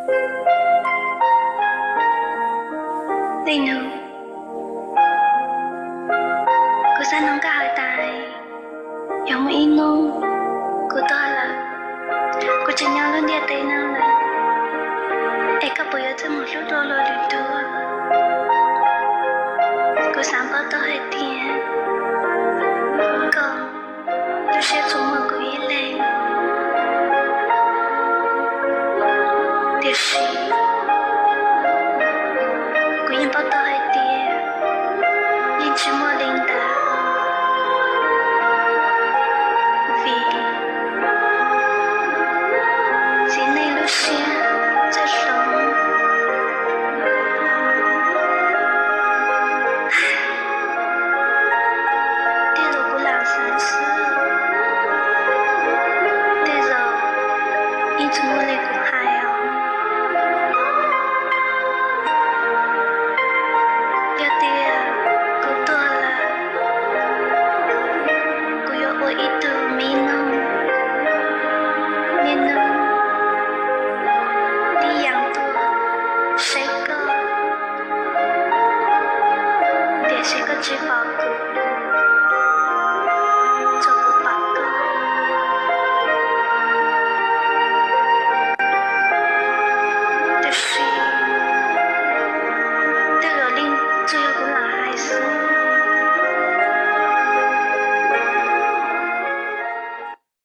Dej Nug, kuv xav nug koj hais tias yog muaj ib hnub kuv tuag lawm, kuv tsis nyob lub ntiaj teb no lawm, es koj puas yuav txawj mus hlub dua luag lwm tus? Kuv xav paub tau hais tias koj lub siab txhua muaj kuv ib leeg. Tiam sis kuv yeej paub tau hais tias yeej tsis muaj li ntawd, vim txiv neej lub siab txawj hloov. Tej zaum kuv lam xav xwb, tej zaum yeej tsis muaj li kuv hais os. Yog tias kuv tuag lawm, kuv yuav ua ib tug me noog, me noog tib yam tuaj saib koj, tiam sis koj tsis pom kuv.